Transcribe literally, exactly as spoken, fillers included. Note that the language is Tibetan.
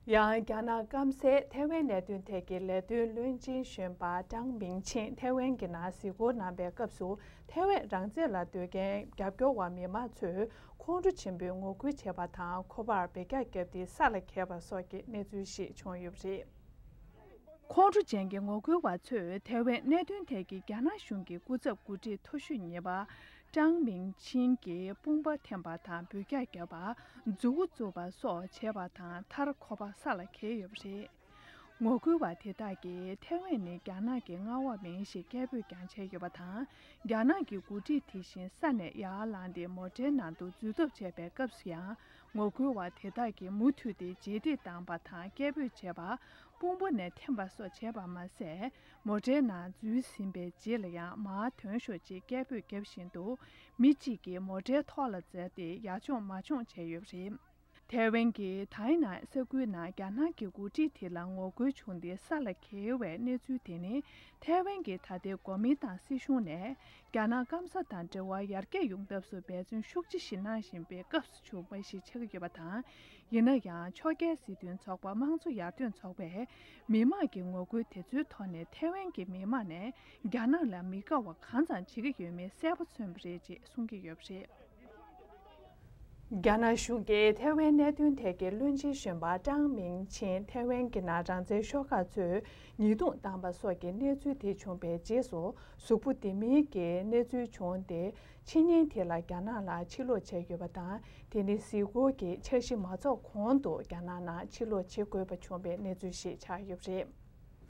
ཡང་རྒྱ་ནག་སྐམ་སའི་ཐའེ་ཝན་གནད་དོན་ཐད་ཀྱི་ལས་དོན་བློན་ཆེན་གཞོན་པ་ཀྲང་མིང་ཆིང་ཐའེ་ཝན་གྱི་ནང་གཟིགས་སྐོར་གནང་བའི་སྐབས་སུ། ཐའེ་ཝན་རང་བཙན་ལ་འདོད་མཁན་རྒྱབ་སྐྱོར་བ་མི་མང་ཚོས་ཁོང་ཁྲོ་ཆེན་པོས་ངོ་རྒོལ་བྱས་པ་དང་། ཁོ་པར་འབུད་རྒྱག་བརྒྱབ་སྟེ་ས་ལ་འཁྱེར་བ་སོགས་ཀྱི་གནས་ཚུལ་ཞིག་བྱུང་ཡོད་པ་རེད། ཁོང་ཁྲོ་ཅན་གྱི་ངོ་རྒོལ་བ་ཚོས་ཐའེ་ཝན་གནད་དོན་ཐད་ཀྱི་རྒྱ་ནག་གཞུང་གི་སྐུ་ཚབ་འགོ་ཁྲིད་མཐོ་ཤོས་གཉིས་པ་ཀྲང་མིང་ཆིང་གི་དཔུང་པ་འཐེན་པ་དང་། འབུད་རྒྱག་བརྒྱབ་པ། མཛུ་གུ་བཙུགས་པ་སོགས་བྱས་པ་དང་། མཐར་ཁོ་པ་ས་ལ་འཁེལ་ཡོད་པ་རེད། ངོ་རྒོལ་བ་དེ་དག་གིས་ཐའེ་ཝན་ནི་རྒྱ་ནག་གི་མངའ་འོག་མིན་ཞེས་སྐད་འབོད་ཀྱང་བྱས་ཡོད་པ་དང་། རྒྱ་ནག་གི་འགོ་ཁྲིད་དེ་བཞིན་ས་ནས་ཡར་ལངས་ཏེ་མོ་ཊའི་ནང་དུ་འཛུལ་ཐབས་བྱས་པའི་སྐབས་སུ་ཡང་། ངོ་རྒོལ་བ་དེ་དག་གིས་མུ་མཐུད་དེ་རྗེས་འདེད་བཏང་པ་དང་། སྐད་འབོད་བྱས་པ། དཔུང་པ་ནས་འཐེན་པ་སོགས་བྱས་པ་མ་ཟད། མོ་ཊའི་ནང་འཛུལ་ཟིན་པའི་རྗེས་ལ་ཡང་མར་ཐོན་ཤོག་ཅེས་སྐད་འབོད་བརྒྱབ་བཞིན་དུ། མི་གཅིག་གིས་མོ་ཊའི་ཐོག་ལ་འཛེགས་ཏེ་ཡར་མཆོང་མར་མཆོང་བྱས་ཡོད་པ་རེད། ཐའེ་ཝན་གྱི་ཐའེ་ནན་ས་ཁུལ་ནང་རྒྱ་ནག་གི་འགོ་ཁྲིད་དེ་ལ་ངོ་རྒོལ་བྱུང་སྟེ་ས་ལ་འཁེལ་བའི་གནས་ཚུལ་དེ་ནི། ཐའེ་ཝན་གྱི་ད་ལྟའི་གོ་མིན་ཏང་སྲིད་གཞུང་ནས། རྒྱ་ནག་སྐམ་ས་དང་འབྲེལ་བ་ཡར་རྒྱས་ཡོང་ཐབས་སུ་འབད་བརྩོན་ཤུགས་ཆེ་ཞིག་གནང་བཞིན་པའི་སྐབས་སུ་བྱུང་བ་ཞིག་ཆགས་ཀྱི་ཡོད་པ་དང་། ཡིན་ན་ཡང་། ཕྱོགས་འགལ་སྲིད་དོན་ཚོགས་པ་དམངས་གཙོ་ཡར་ཐོན་ཚོགས་པས། མི་མང་གི་ངོ་རྒོལ་དེ་ཚོའི་ཐོག་ནས་ཐའེ་ཝན་གྱི་མི་མང་ནས་རྒྱ་ནག་ལ་མི་དགའ་བ་གང་ཙམ་བྱེད་ཀྱི་ཡོད་མེད་གསལ་པོ་མཚོན་པ་རེད་ཅེས་གསུང་གི་ཡོད་པ་རེད། རྒྱ་ནག་གཞུང་གིས་ཐའེ་ཝན་གནད་དོན་ཐད་ཀྱི་བློན་ཆེན་གཞོན་པ་ཀྲང་མིང་ཆིང་ཐའེ་ཝན་གྱི་ནང་རང་བཙན་ཤོག་ཁག་ཚོས་ཉེས་རྡུང་བཏང་པ་སོགས་ཀྱི་གནས་ཚུལ་དེ་བྱུང་པའི་རྗེས་སུ། གཟུགས་པོ་བདེ་མིན་གྱི་གནས་ཚུལ་བྱུང་སྟེ། ཕྱི་ཉིན་དེ་ལ་རྒྱ་ནག་ལ་ཕྱིར་ལོག་བྱས་ཡོད་པ་དང་། དེ་ནི་གཟིགས་སྐོར་གྱི་འཆར་གཞི་མ་རྫོགས་གོང་དུ་རྒྱ་ནག་ནང་ཕྱིར་ལོག་བྱེད་དགོས་པ་བྱུང་བའི་གནས་ཚུལ་ཞིག་ཆགས་ཡོད་པ་རེད།